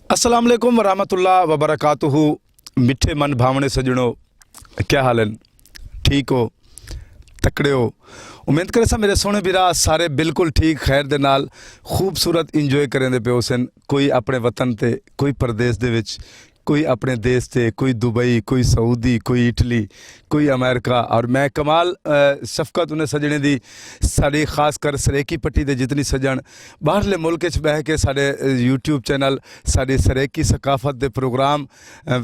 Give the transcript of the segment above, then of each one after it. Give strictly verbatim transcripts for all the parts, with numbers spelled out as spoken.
السلام علیکم ورحمۃ اللہ وبرکاتہ۔ مٹھے من بھاونے سجنو، کیا حال ہیں؟ ٹھیک ہو؟ تکڑے ہو؟ امید کرے سا میرے سونے بھرا سارے بالکل ٹھیک خیر دے نال خوبصورت انجوائے کریں دے پے ہوسن۔ کوئی اپنے وطن تے، کوئی پردیس دے وچ، کوئی اپنے دیس تے، کوئی دبئی، کوئی سعودی، کوئی اٹلی، کوئی امریکہ۔ اور میں کمال، آ، شفقت انہیں سجنے دی، ساری خاص کر سریکی پٹی دے جتنی سجن باہرلے ملک اچ بہہ کے ساڈے یوٹیوب چینل، ساڈی سرائیکی ثقافت دے پروگرام، آ،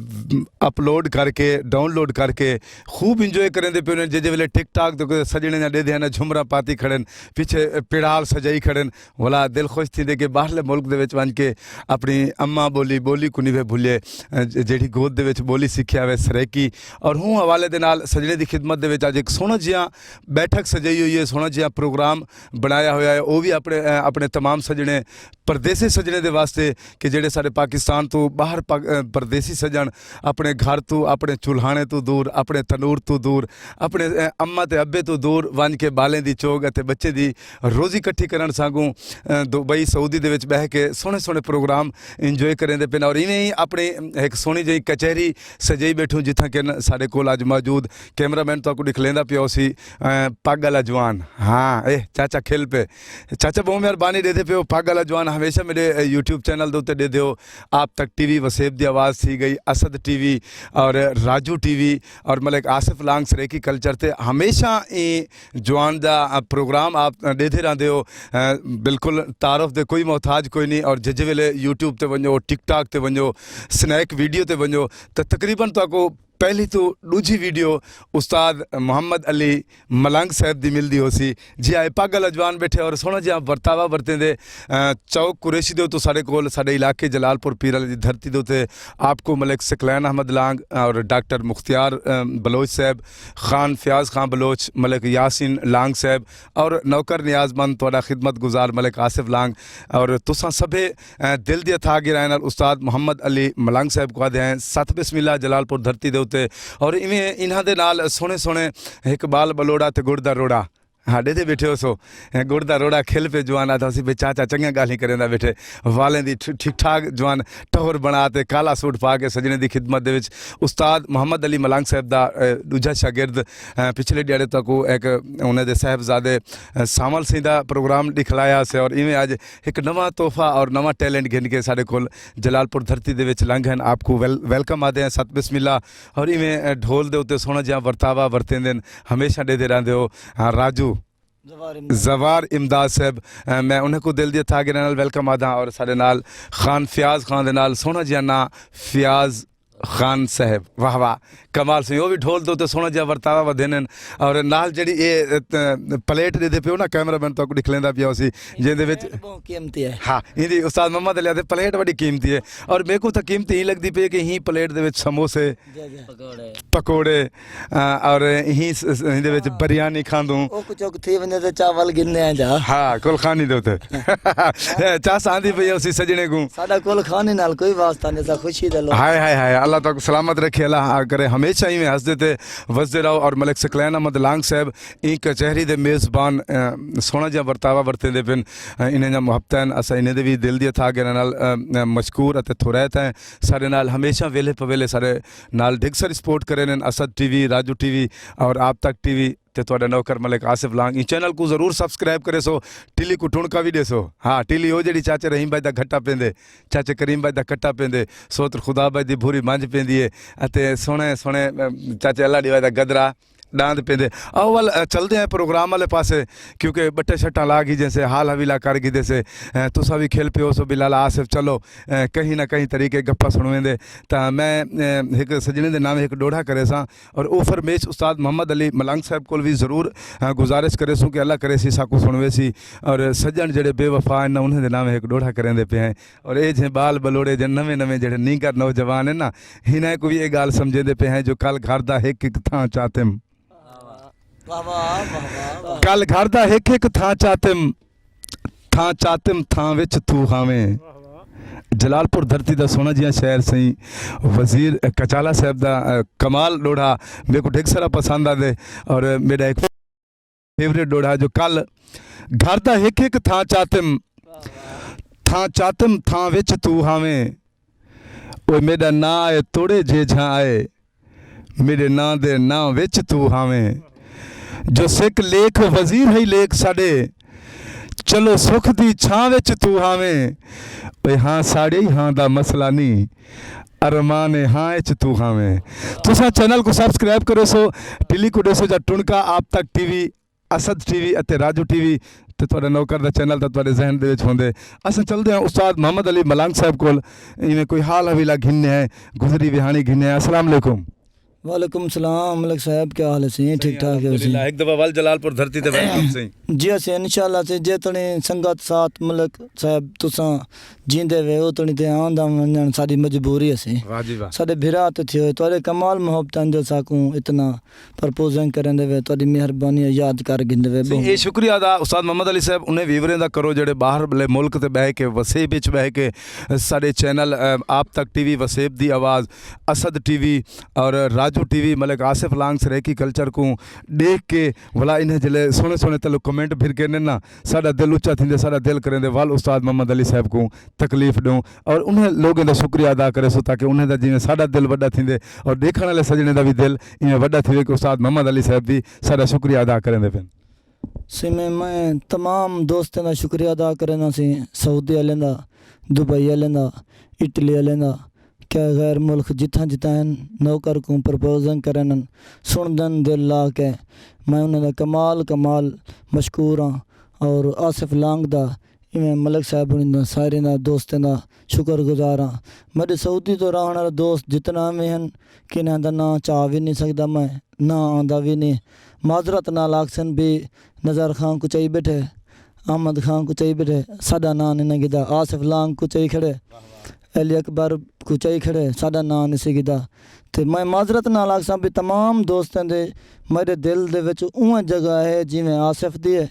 اپلوڈ کر کے، ڈاؤن لوڈ کر کے خوب انجوائے کریندے پئے ہن۔ جے جے ویلے ٹک ٹاک تے کوئی سجݨے دیاں ݙیدھیاں نہ جھمراں پاتی کھڑن، پچھے پڑال سجائی کھڑن، ولا دل خوش تھیندے کہ ٻاہرلے ملک دے وچ ونڄ کے اپݨی اماں ٻولی، ٻولی کوں نی وے بھلے، آ، ج-، جیڑھی گود دے وچ ٻولی سکھیا ہوئے سرائیکی۔ اور ہوں حوالے دے نال سجݨے دی خدمت دے وچ اڄ ہک سوہݨا جیہاں بیٹھک سجائی ہوئی ہے، سوہݨا جیہاں پروگرام بݨایا ہویا ہے، او وی اپݨے، آ، اپݨے تمام سجݨے، پردیسی سجݨے دے واسطے کہ جیڑھے ساݙے پاکستان توں ٻاہر پا-، آ، پردیسی سجݨ اپݨے گھر توں، اپݨے چولہاݨے توں دور، اپݨے تنور توں دور، اپݨے، آ، اماں تے ابے توں دور ونڄ کے ٻالیں دی چوڳ اتے ٻچے دی روزی کٹھی کرݨ سانگوں، آ، دبئی سعودی دے وچ ٻہہ کے سوہݨے سوہݨے پروگرام انجوائے کریندے پن۔ اور ایویں ہی اپݨی ہک سوہݨی جئی کچہری سجائی ٻیٹھوں، جتھاں کہ ساݙے کول اڄ موجود کیمرہ مین تہاکوں ݙکھلیندا پیا ہوسی، آ، پڳ والا جوان۔ ہاں، اے چاچا کھل پئے۔ چاچا، ٻہوں مہربانی ݙیدھے پئے ہو۔ پڳ والا جوان ہمیشہ میݙے، اے، یوٹیوب چینل دے اتے ݙیدھے ہو۔ آپ تک ٹی وی، وسیب دی آواز تھی ڳئی، اسد ٹی وی اور راجو ٹی وی اور ملک آصف لانگ سرائیکی کلچر تے ہمیشہ ایں جوان دا، آ، پروگرام آپ ݙیدھے رہندے ہو۔ آ، بالکل تعارف دے کوئی محتاج کوئی نہیں۔ اور ججے ویلے یوٹیوب تے ونڄو، ٹک ٹاک تے ونڄو، سنیک ویڈیو تے ونڄو، تاں تقریباً تہاکوں پہلی توں ݙوجھی ویڈیو استاد محمد علی ملنگ صاحب دی ملدی ہوسی۔ جی آئے پڳ والا جوان ٻیٹھے اور سوہݨا جیہاں ورتاوا ورتیندے، آ، چوک قریشی دے اتوں ساݙے کول، ساݙے علاقے جلال پور پیر والے دی دھرتی دے اتے آپ کوں ملک ثقلین احمد لانگ اور ڈاکٹر مختیار، آ، بلوچ صاحب، خان فیاض خان بلوچ، ملک یاسین لانگ صاحب اور نوکر نیاز مند تہاݙا خدمت گزار ملک آصف لانگ اور تساں سبھے، آ، دل دی اتھاہ گہرائیں نال استاد محمد علی ملنگ صاحب کوں آہدے ہیں ست بسم اللہ جلال پور دھرتی دے اتے۔ اور ایویں انہاں دے نال سوہݨے سوہݨے ہک ٻال ٻلوڑا تے گڑ دا روڑا، ہاں، ݙیدھے ٻیٹھے ہوسو، اے گڑ دا روڑا کھل پئے، جوان آہدا ہوسی بھئی چاچا چنڳیاں ڳالھیں کریندا ٻیٹھے، والیں دی ٹھ-، ٹھیک ٹھاک جوان ٹہر بݨا تے کالا سوٹ پا کے سڄݨے دی خدمت دے وچ استاد محمد علی ملنگ صاحب دا، اے، ݙوجھا شاگرد، اے، پچھلے ݙیہاڑے تہاکوں ہک انہاں دے صاحبزادے، اے، سانول سئیں دا پروگرام ݙکھلایا سے اور ایویں اڄ ہک نواں تحفہ اور نواں ٹیلنٹ گھن کے ساݙے کول جلال پور دھرتی دے وچ لنگھ ہن۔ آپ کوں ویل-، ویلکم آہدے ہیں، ست بسم اللہ۔ اور ایویں، اے، ڈھول دے اتے سوہݨا جیہاں ورتاوا ورتیندن، ہمیشہ ݙیدھے رہندے ہو۔ ہاں، راجو زوار امداد۔ زوار امداد صاحب، اے، میں انہاں کوں دل دی اتھاہ گہرائیں نال ویلکم آہداں اور ساݙے نال خان فیاض خان دے نال سوہݨا جیہاں ناں فیاض خان صاحب۔ واہ واہ، کمال سئیں، او وی ڈھول دے اتے سوہݨا جیہاں ورتاوا ودھیندن۔ اور نال جیڑھی اے، اے، ت-، پلیٹ ݙیدھے پئے ہو نا، کیمرہ مین تہاکوں ݙکھلیندا پیا ہوسی، جیندے وچ پلیٹ ٻہوں قیمتی ہے۔ ہاں، ایندی استاد محمد علی آہدے پلیٹ وݙی قیمتی ہے۔ اور میکوں تاں قیمتی ایں لڳدی پئی کہ ایں پلیٹ دے وچ سموسے، جی، جی۔ پکوڑے۔ پکوڑے، آ، اور ایں س-، س-، ایندے وچ بریانی کھاندوں۔ او کچھ تھی ونڄے تے چاول گھنے آ جا۔ ہاں، کل خانی دے اتے۔ چس آندی پئی ہوسی سڄݨے کوں۔ ساݙا کل خانی نال کوئی واسطہ نہیں، اساں خوشی دے لوک۔ ہائے، ہائے، ہائے، اللہ تہاکوں سلامت رکھے، اللہ کرے ہمیشہ ایویں ہسدے تے وسدے رہو۔ اور ملک ثقلین احمد لانگ صاحب ایں کچہری دے میزبان، آ، سوہݨا جیہاں ورتاوا ورتیندے پن، آ، انہیں جا محبتاں ہن، اساں انہیں دے وی دل دی اتھاہ گہرائیں نال، آ، آ، مشکور اتے تھورائت ہیں۔ ساݙے نال ہمیشہ ویلھے پویلھے ساݙے نال ڈھڳ ساری سپورٹ کریندن، Asad T V, Raju T V اور آپ تک ٹی وی تے تہاݙا نوکر ملک آصف لانگ۔ ایں چینل کوں ضرور سبسکرائب کریسو، ٹلی کوں ٹݨکا وی ݙیسو۔ ہاں، ٹلی او جیڑھی چاچے رحیم بھائی دا گھٹا پیندے، چاچے کریم بھائی دا کٹا پیندے، سوتر خدا بھائی دی بھوری منجھ پیندی ہے، اتے سوہݨے سوہݨے، ام، چاچے اللہ ݙیوائے دا گدرا ݙاند پیندے۔ اول، ا، چلدے ہیں پروگرام والے پاسے، کیونکہ بٹے شٹاں لا گھیجے سے، حال حویلا کر گھدے سے، ا، تساں وی کھل پئے ہوسو بھئی لالا آصف چلو، ا، کہیں نہ کہیں طریقے گپاں سݨویندے۔ تاں میں، ا، ہک سڄݨے دے ناویں ہک ݙوہڑا کریساں اور او فرمیش استاد محمد علی ملنگ صاحب کول وی ضرور، ا، گزارش کریسوں کہ اللہ کریسی ساکوں سݨویسی۔ اور سڄݨ جیڑھے بے وفا ہن، انہیں دے ناویں ہک ݙوہڑا کریندے پئے ہیں۔ اور اے جھیں ٻال ٻلوڑے جھیں نویں نویں جیڑھے نینگر نوجوان ہن نا، انہیں کوں وی اے ڳالھ سمجھیندے پئے ہیں جو کل گھر دا ہک ہک تھاں چاتم۔ واہ، واہ، واہ، واہ۔ کل گھر دا ہک ہک تھاں چاتم، تھاں چاتم تھاں وچ توں ہاویں۔ جلال پور دھرتی دا سوہݨا جیہاں شہر سئیں۔ وزیر کچالہ صاحب دا، اے، کمال ݙوہڑا میکوں ڈھڳ سارا پسند آندے اور میݙا ہک فیورٹ ݙوہڑا جو کل گھر دا ہک ہک تھاں چاتم، تھاں چاتم تھاں وچ توں ہاویں۔ اوئے میݙا ناں آئے توڑے جے جھاں آئے، میݙے ناں دے ناں وچ توں ہاویں۔ جو سکھ لیکھ وزیر ہئی لیکھ ساݙے، چلو سکھ دی چھاں وچ توں ہاویں۔ اوئے ہاں ساڑے ہی ہاں دا مسئلہ نی، ارمان ہاں اچ توں ہاویں۔ تساں چینل کوں سبسکرائب کریسو، ٹلی کوں ݙیسو جا ٹنکا، Aap Tak T V, Asad T V اتے راجو ٹی وی، تے تہاݙا نوکر دا چینل تاں تہاݙے ذہن دے وچ ہوندے۔ اساں چلدے ہاں استاد محمد علی ملنگ صاحب کول، ایویں کوئی حال حویلہ گھننے ہیں، گزری وہاݨی گھننے ہیں۔ السلام علیکم۔ وعلیکم السلام ملک صاحب، کیا حال ہے سئیں؟ ٹھیک ٹھاک ہے سئیں؟ الحمدللہ، ہک دفعہ ول جلال پور دھرتی تے ویلکم سئیں۔ جی اسیں انشاءاللہ سئیں، جیتنی سنگت ساتھ ملک صاحب تساں جیندے وے، اتنی تے آندا ونجن ساڈی مجبوری ہے سئیں۔ واہ جی واہ۔ ساڈے بھرا تے تھیو، تہاڈے کمال محبتاں جو ساکوں اتنا پرپوزنگ کریندے وے، تہاڈی مہربانی ہے، یاد کر گھندے وے۔ سئیں، بہت اے شکریہ ادا استاد محمد علی صاحب، انہیں ویوریں دا کرو جڑے باہر لے ملک تے بہہ کے، وسیب وچ بہہ کے ساڈے چینل، اہ، آپ تک ٹی وی، وسیب دی آواز، اسد ٹی وی اور راجو ٹی وی، ملک آصف لانگ سرائیکی کلچر کوں ݙیکھ کے، ولا انہیں جلے سوہݨے سوہݨے تلو کمنٹ بھر کے نا، ساݙا دل اچا تھیندے، ساݙا دل کریندے ول استاد محمد علی صاحب کوں تکلیف ݙیوں، اور انہیں لوگیں دا شکریہ ادا کریسوں تاکہ انہیں دا جیویں ساݙا دل وݙا تھیندے اور ݙیکھݨ والے سڄݨیں دا وی دل ایویں وݙا تھیوے کہ استاد محمد علی صاحب وی ساݙا شکریہ ادا کریندے پن۔ سئیں میں، میں تمام دوستاں دا شکریہ ادا کرینداں سئیں، سعودی آلیاں دا، دبئی آلیاں دا، اٹلی آلیاں دا، کیا غیر ملک جتھاں جتھاں ہن، نوکر کوں پرپوزنگ کرن ہن، سݨدن دل لا کے۔ میں انہاں دا کمال کمال مشکور ہاں، اور آصف لانگ دا، ایویں ملک صاحب ہݨی دا، سارے دا دوستاں دا شکر گزار ہاں۔ میݙے سعودی توں رہݨ والے دوست جتنا وی ہن، کنہاں دا ناں چا وی نہیں سڳدا میں، ناں آندا وی نہیں۔ معذرت نال آکھسن بھی نظر خان کوں چائی ٻیٹھے، احمد خان کوں چائی ٻیٹھے، ساݙا ناں نہیں نہ گھدا، آصف لانگ کوں چائی کھڑے، علی اکبر کوں چائی کھڑے، ساݙا ناں نہیں سی گھدا۔ تے میں معذرت نال آکھساں بھی تمام دوستاں دے میݙے دل دے وچ اونویں جگہ ہے جیویں آصف دی ہے،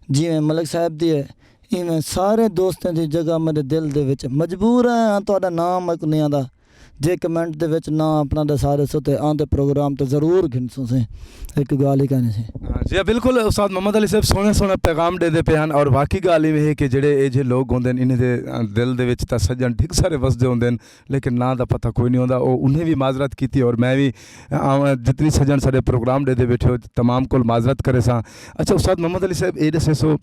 جیویں ملک صاحب دی ہے، ایویں سارے دوستاں دی جگہ میݙے دل دے وچ۔ مجبور ہیں ہاں تہاݙا ناں میکوں نہیں آندا، جے کمنٹ دے وچ ناں اپݨا ݙسا ݙیسو تے آندے پروگرام تے ضرور گھنسوں سئیں، ہک ڳالھ ہی کائنی سئیں۔ ہاں جی، بالکل استاد محمد علی صاحب سوہݨے سوہݨے پیغام ݙیندے پئے ہن، اور واقعی ڳالھ ایویں ہے کہ جڑے اے جے لوگ ہوندن انہیں دے، آ، دل دے وچ تاں سڄݨ ڈھگ سارے وسدے ہوندن، لیکن ناں دا پتہ کوئی نہیں ہوندا۔ او انہیں وی معذرت کیتی اور میں وی، آ، جتنی سڄݨ ساݙے پروگرام ݙیندے ٻیٹھے ہو تمام کول معذرت کریساں۔ اچھا استاد محمد علی صاحب اے ݙسیسو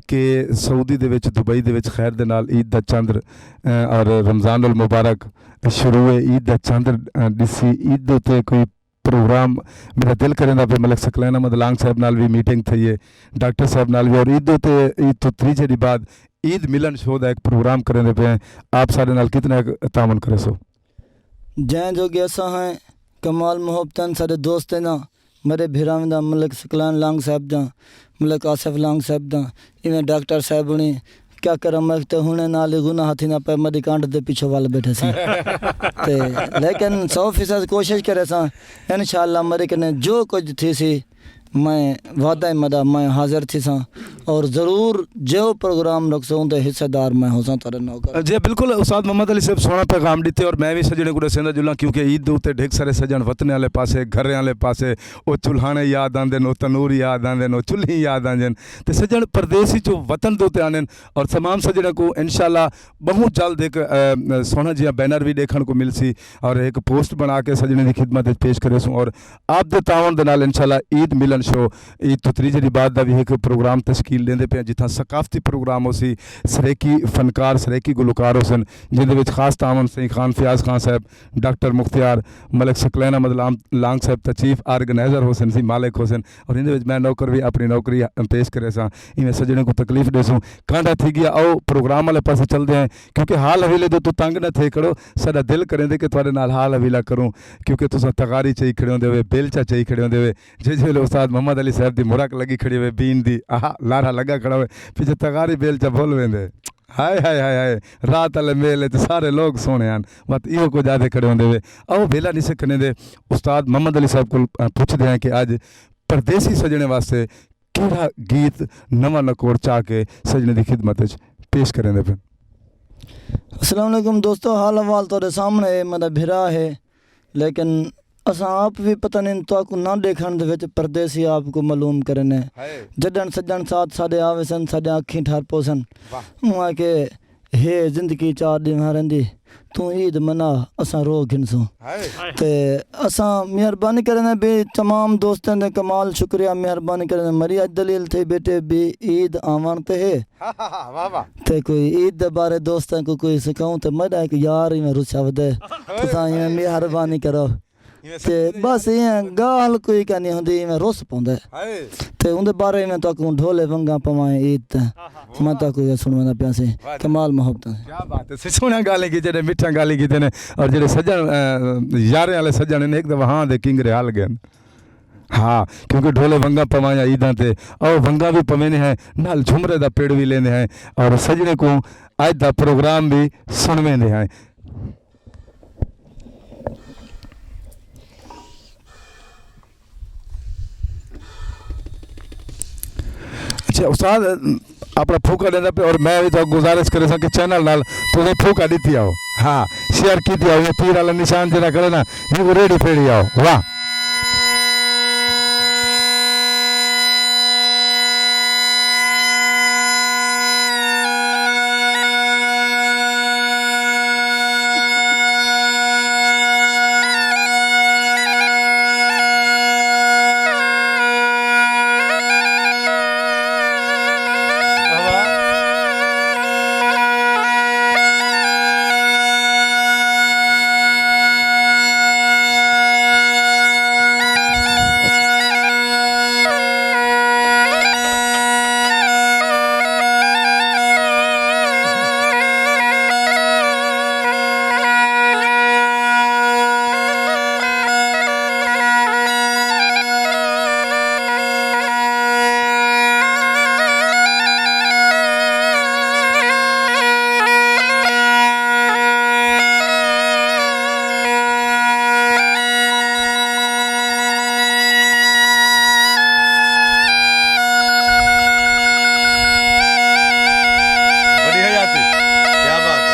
کہ سعودی دے وچ، دبئی دے وچ خیر دے نال عید دا چندر، آ، اور رمضان المبارک شروع ہے، عید دا چندر، آ، ݙسی، عید دے اتے کوئی پروگرام، میݙا دل کریندا پئے ملک ثقلین احمد لانگ صاحب نال وی میٹنگ تھئی ہے، ڈاکٹر صاحب نال وی، اور عید دے اتے عید توں تریجھے ݙینہہ بعد عید ملن شو دا ہک پروگرام کریندے پئے ہیں۔ آپ ساݙے نال کتنا ہک تعاون کریسو؟ جئیں جوڳے اساں ہیں، کمال محبتاں ساݙے دوستیں دا، میݙے بھراویں دا، ملک ثقلین لانگ صاحب دا، ملک آصف لانگ صاحب دا، ایویں ڈاکٹر صاحب ہݨی، کیا کراں میں تے ہݨے نال ہی گناہ تھیندا پئے، میݙی کنڈ دے پچھوں ول ٻیٹھے سن۔ تے لیکن سو فیصد کوشش کریساں، انشاءاللہ میݙے کنے جو کجھ تھیسی، میں وعدہ ہے میݙا، میں حاضر تھیساں اور ضرور جو پروگرام رکھسوں اوندے حصے دار میں ہوساں تہاݙے نوکر۔ جی بالکل استاد محمد علی صاحب سوہݨا پیغام ݙتے، اور میں وی سڄݨیں کوں ݙسیندا جلاں کیونکہ عید دے اتے ڈھگ سارے سڄݨ وطن والے پاسے، گھر والے پاسے، او چولہاݨے یاد آندن، او تنور یاد آندن، او چولہیں یاد آندن، تے سڄݨ پردیس اچوں وطن دے اتے آندن، اور تمام سڄݨاں کوں انشاءاللہ ٻہوں جلد ہک، آ، سوہݨا جیہاں بینر وی ݙیکھݨ کوں ملسی اور ہک پوسٹ بݨا کے سڄݨیں دی خدمت وچ پیش کریسوں، اور آپ دے تعاون دے نال انشاءاللہ عید ملن شو، عید توں تریجھے ݙینہہ بعد دا وی ہک پروگرام تشکیل ݙیندے پئے ہیں، جتھاں ثقافتی پروگرام ہوسی، سرائیکی فنکار، سرائیکی گلوکار ہوسن، جیندے وچ خاص تعاون سئیں خان فیاض خان صاحب، ڈاکٹر مختیار، ملک ثقلین احمد لام-، لانگ صاحب تاں چیف آرگنائزر ہوسن، سئیں مالک ہوسن، اور ایندے وچ میں نوکر وی اپݨی نوکری پیش کریساں، ایویں سڄݨیں کوں تکلیف ݙیسوں۔ کانڈھا تھی ڳیا، آؤ پروگرام والے پاسے چلدے ہیں، کیونکہ حال حویلے دے توں تنگ نہ تھئے کھڑو، ساݙا دل کریندے کہ تہاݙے نال حال حویلہ کروں، کیونکہ تساں تغاری چائی کھڑے ہوندے ہوئے، بیلچہ چائی کھڑے ہوندے ہوئے، جس ویلے استاد محمد علی صاحب دی مرک لڳی کھڑی ہوئے، بین دی، آہا، لارا لڳا کھڑا ہوئے، پچھے تغاری بیلچہ بھل ویندے۔ ہائے، ہائے، ہائے، ہائے، رات والے میل وچ سارے لوگ سوہݨے ہن، وت ایہو کجھ آہدے کھڑے ہوندے ہوئے۔ آؤ ویلا نہیں سکھنے دے، استاد محمد علی صاحب کول، آ، پچھدے ہیں کہ اڄ پردیسی سڄݨیں واسطے کیڑھا گیت نواں نکوڑ چا کے سڄݨیں دی خدمت وچ پیش کریندے پن۔ السلام علیکم دوستو، حال احوال تہاݙے سامݨے ہے، میݙا بھرا ہے، لیکن اساں آپ وی پتہ نہیں تہاکوں نہ ݙیکھݨ دے وچ پردیسی آپ کوں معلوم کرینے۔ ہائے۔ جݙݨ سڄݨ ساتھ ساݙے آویسن، ساݙیاں اکھیں ٹھر پوسن۔ واہ۔ اوں آکھے، ہے زندگی چار ݙینہاں رہندی، توں عید منا، اساں رو گھنسوں۔ ہائے۔ تے اساں مہربانی کریندے بھی تمام دوستاں دے، کمال شکریہ، مہربانی کریندے۔ مری اڄ دلیل تھئی بیٹھے بھی عید آوݨ تے ہے۔ واہ واہ۔ تے کوئی عید دے بارے دوستاں کوں کوئی سکھاؤں تے میݙا ہک یار ایویں رسیا ودے۔ تساں ایویں مہربانی کرو۔ تے بس ایویں ڳالھ کوئی کائنی ہوندی، ایویں رس پوندا ہے۔ ہائے۔ تے اوندے بارے ایویں تہاکوں ڈھولے ونگاں پوائیں عید تے۔ میں تہاکوں ایویں سݨویندا پیاں سی۔ واہ۔ کمال محبت ہے۔ کیا بات ہے۔ سچ سوہݨیاں ڳالھیں کیتیاں نے، مٹھیاں ڳالھیں کیتیاں نے، اور جیڑھے سڄݨ، اے، یاریں والے سڄݨ ہن، ہک دفعہ ہاں دے کنگرے ہل ڳئے۔ ہاں، کیونکہ ڈھولے ونگاں پوائیاں عیداں تے، او ونگاں وی پویندے ہیں، نال جھمرے دا پڑ وی لیندے ہیں، اور سڄݨیں کوں اڄ دا پروگرام وی سݨویندے ہیں۔ اچھا استاد، اپݨا پھوکا ݙیندا پئے، اور میں وی تہاکوں گزارش کریساں کہ چینل نال تساں پھوکا ݙتی آؤ۔ ہاں، شیئر کیتی آؤ، اے تیر والا نشان جیڑھا کھڑے نا، ایکوں ریڑھی پھیڑی آؤ۔ واہ۔ بڑی حیاتی۔ کیا بات ہے۔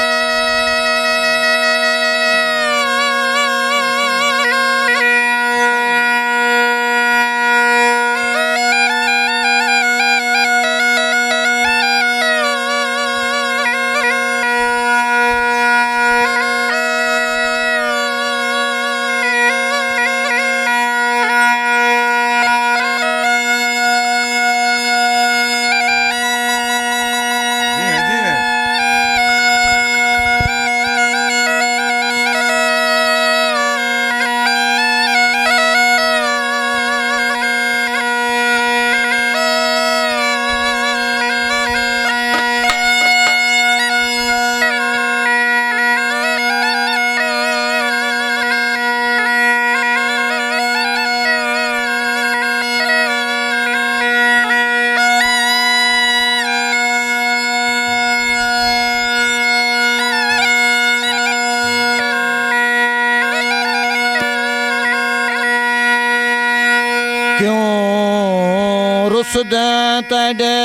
کیوں رسدیں تیݙے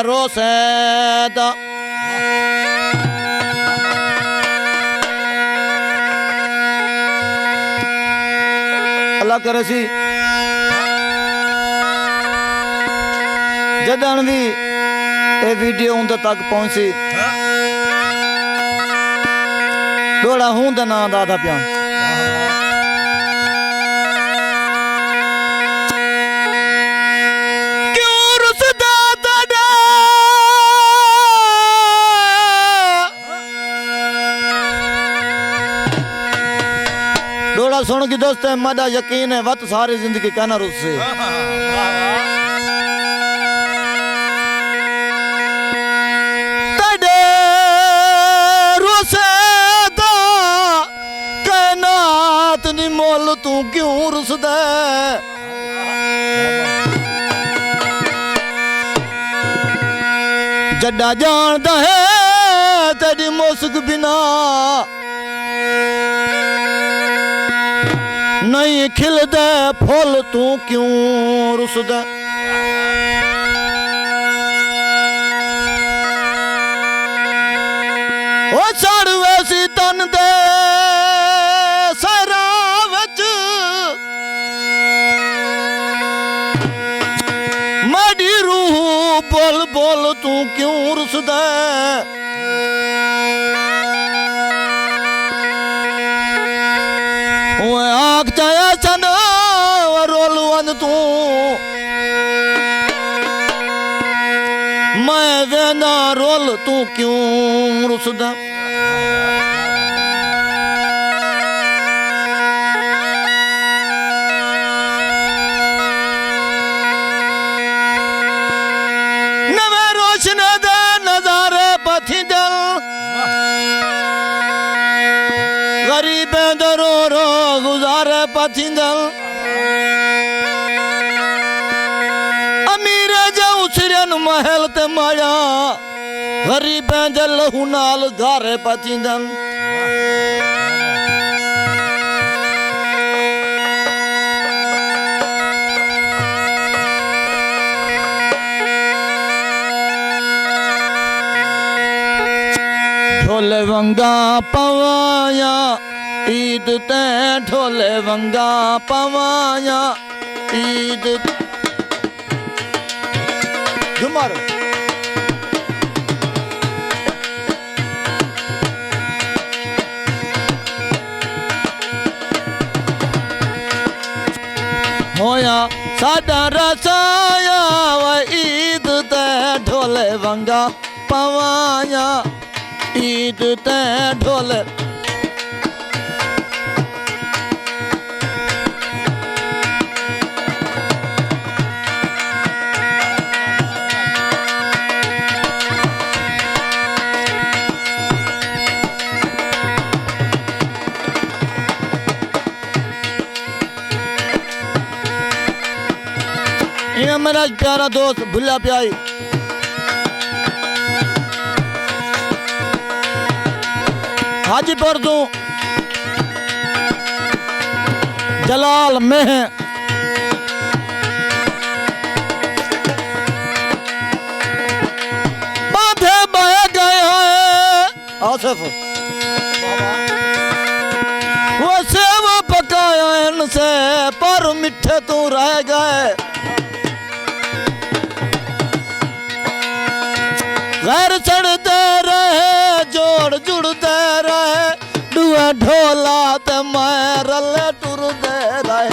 روسے دا؟ اللہ کرے سی جݙݨ وی اے ویڈیو اوندے تک پہنچسی، ݙوہڑا ہوں دے ناں دا آہدا پیاں۔ کیوں رسدا تیݙا ݙوہڑا سݨ کے دوست، میݙا یقین ہے وت ساری زندگی کائنا رسے۔ تیݙے روسے دا کائنات نی مول توں کیوں رسدے؟ جݙاں ڄاݨدا ہے تیݙی مسک بنا نئیں کھلدے پھل، توں کیوں رسدے؟ او سڑ ویسی تن دے سیراں وچ، میݙی روح بول بول توں کیوں رسدے؟ اوئے آکھ چایا سݙ، رول ونڄ توں۔ میں ویندا رول، توں کیوں رسدا؟ نویں روشنے دے نظارے پتھیندن، غریبیں دے رو رو گزارے پتھیندن۔ امیریں دے اسرن محل تے ماڑیاں، غریبیں دے لہو نال گارے پتھیندن۔ ڈھول ونگا پوایا عید تے، ڈھول ونگا پوایا عید۔ جمر۔ ہویا ساݙا رس آیا وے عید تے، ڈھول ونگا پوایا عید تے، ڈھول۔ ایویں میرا پیارا دوست بھلا پیا ہئی۔ حاجی پور توں جلال مہ باندھے بہہ ڳئے ہوئے۔ آصف۔ وہ سیو پکایا ان سے، پر مٹھے توں رہ ڳئے۔ غیر چڑھدے رہے، جوڑ جڑدے رہے، ݙوہیں ڈھولا تے میں رلے ٹردے رہے۔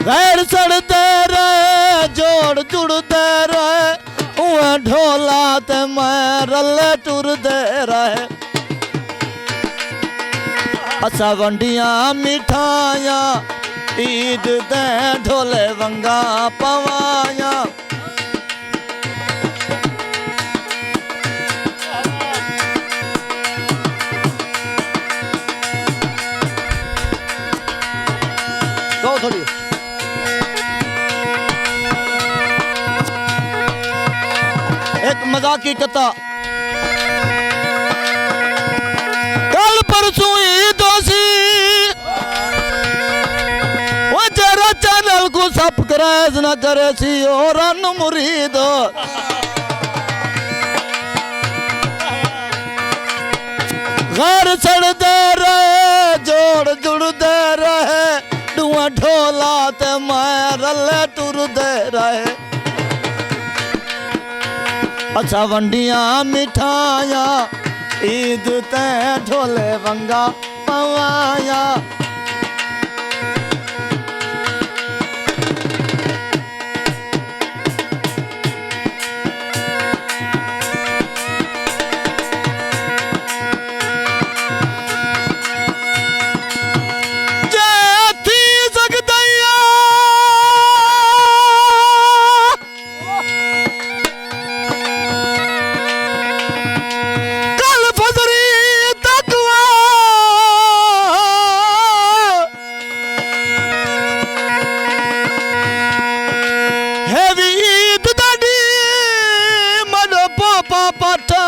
غیر چڑھدے رہے، جوڑ جڑدے رہے، اوہ ڈھولا تے میں رلے ٹردے رہے۔ اساں ونڈیاں مٹھائیاں، عید تے ڈھولے ونگا پوایاں۔ ڳاؤ تھوڑی۔ ہک مذاقی قطعہ۔ کل پرسوں عید ہوسی، او جیڑھا چینل کوں سبسکرائب نہ کریسی، او رن مرید۔ غیر چڑھدے رہے، جوڑ جڑدے رہے، ݙوہیں ڈھولا تے میں رلے ٹردے رہے۔ اساں ونڈیاں مٹھائیاں، عید تے ڈھولے ونگا پوایاں۔ جے تھی سڳدئی آ، کل فجری تک آ۔ ہے وی عید دا ݙینہہ، مݙو پوپا پٹھا۔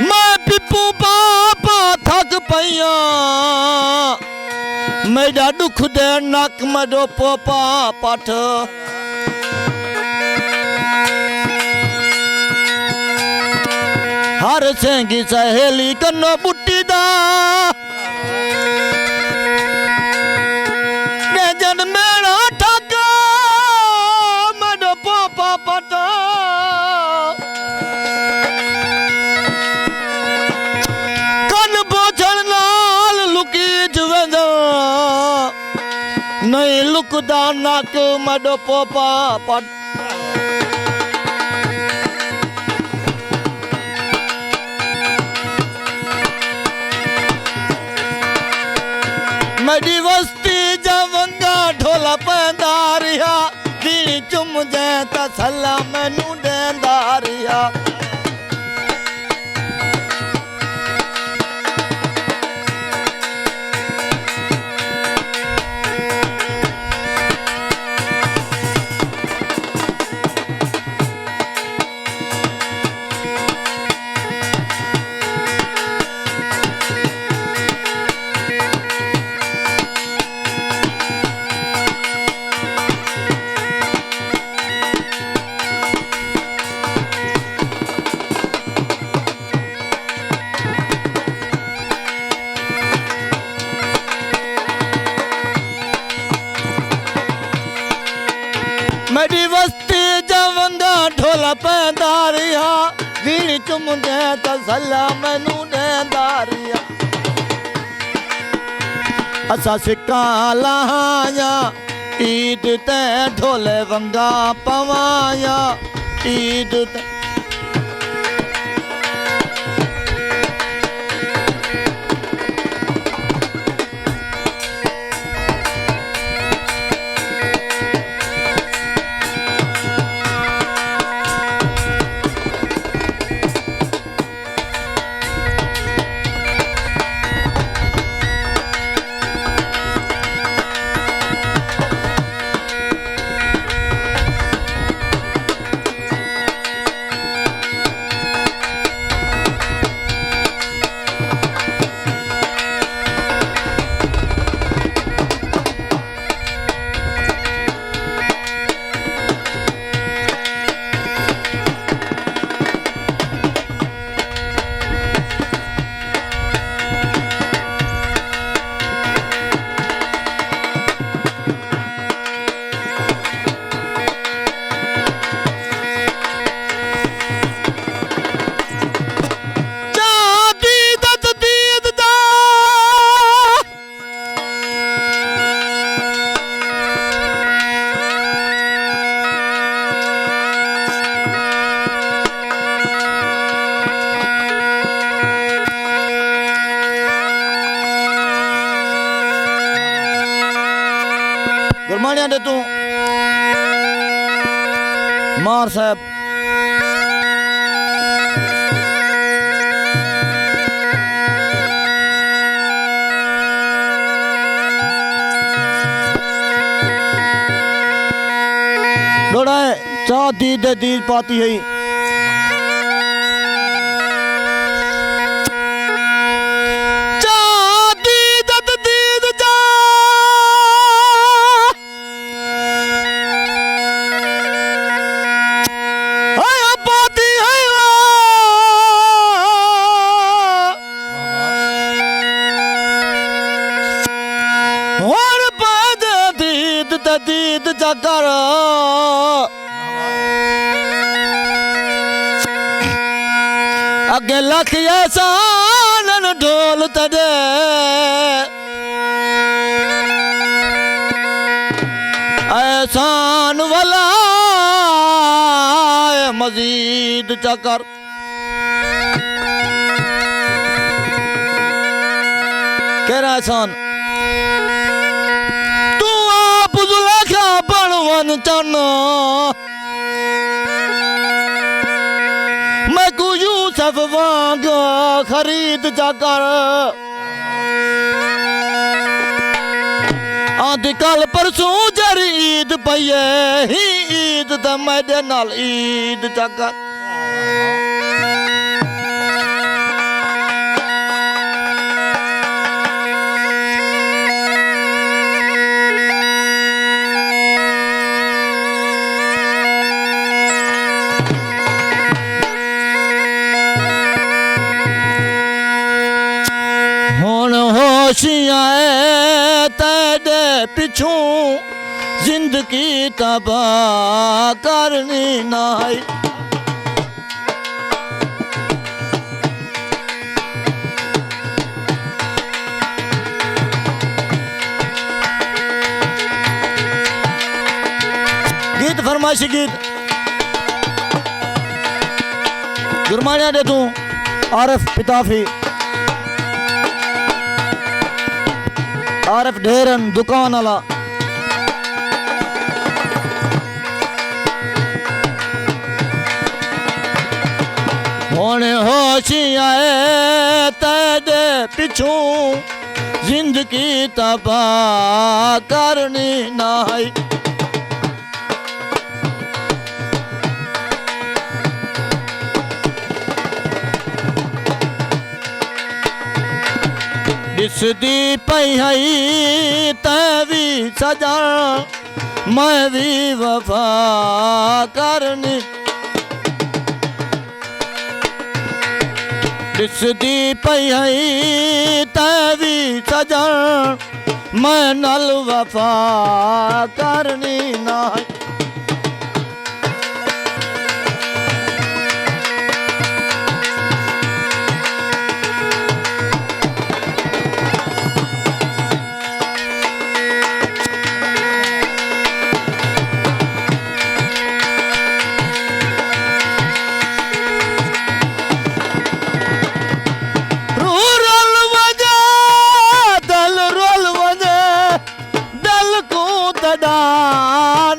میں پپو پاپا تھک پئیاں، میݙا ݙکھ دے نک مݙو پوپا پٹھ۔ ہر سینگی سہیلی کنوں ٻٹی دا، ݙے جن میں خدا ناک مڈو پوپا پٹ۔ میݙی وستی جا ونگا ڈھولا پیندا رہیا، جیڑھی چم جیں تاں سلا مینوں ݙیندا رہیا۔ میݙی وستی جا ونگا ڈھولا پیندا رہیا، جیڑھی چم جیں تاں سلا مینوں ݙیندا رہیا۔ اساں سکاں لاہایاں عید تے، ڈھولے ونگا پوایا عید تے۔ چاندی دا جدید دا۔ گرمانیاں دے توں مار صاحب۔ ݙوڑائے چا دید دے دید پاتی ہئی۔ چا دید دے دید چا۔ ہائے آبادی ہائے وا۔ ہݨ پاندے دید تے دید چا کر۔ اڳے لکھ احسان ڈھول تیݙے۔ احسان ولا مزید چا کر۔ کیڑھا احسان؟ توں آپ زلیخا بݨ ونڄ چن۔ میکوں یوسف وانگ خرید چا کر۔ آندی کل پرسوں جیڑھی عید پئی ہے، ہی عید تے میݙے نال عید چا کر۔ ہݨ ہوش آئے تیݙے پچھوں، زندگی تباہ کرݨی نہ ہئی۔ عاشقی۔ گرمانیاں دے توں عارف پتافی، عارف ڈھیرن دکان والا۔ ہن ہوشیاں اے تیݙے پچھوں، زندگی تباہ کرݨی نہ ہئی۔ ݙسدی پئی ہئی تیں وی سڄݨ، میں وی وفا کرݨی۔ ݙسدی پئی ہئی تیں وی سڄݨ، میں نال وفا کرݨی نہ ہئی۔ روح رل ونڄے، دل رل ونڄے، دل کوں تیݙا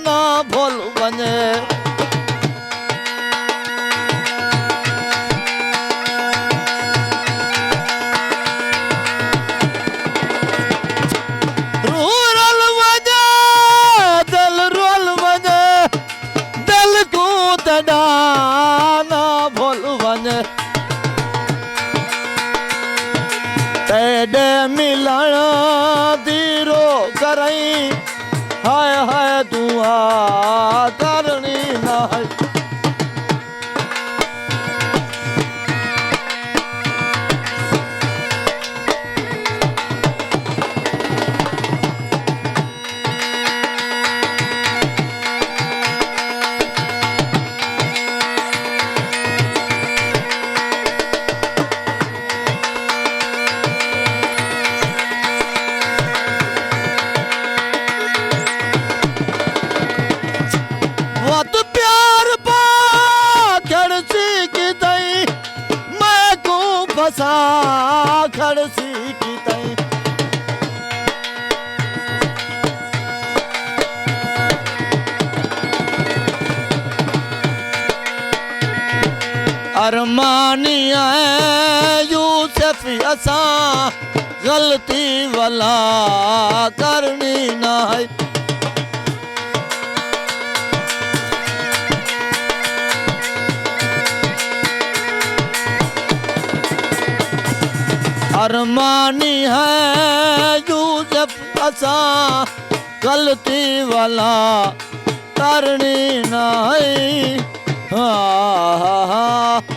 نہ بھل ونڄے۔ روح رل ونڄے، دل رل ونڄے، دل کوں تیݙا نہ بھل ونڄے۔ تیݙے ملݨ دی رو کرئیں، ہائے ہائے دعا کرݨی نہ ہئی۔ وت پیار پا کھڑسی کتئیں، میکوں پھسا کھڑسی کتئیں۔ ارمانی اے یوسف اساں، غلطی ولا کرݨی نہ ہئی۔ ارمانی اے یوسف اساں، غلطی ولا کرݨی نہ ہئی۔ ہا، ہا، ہا۔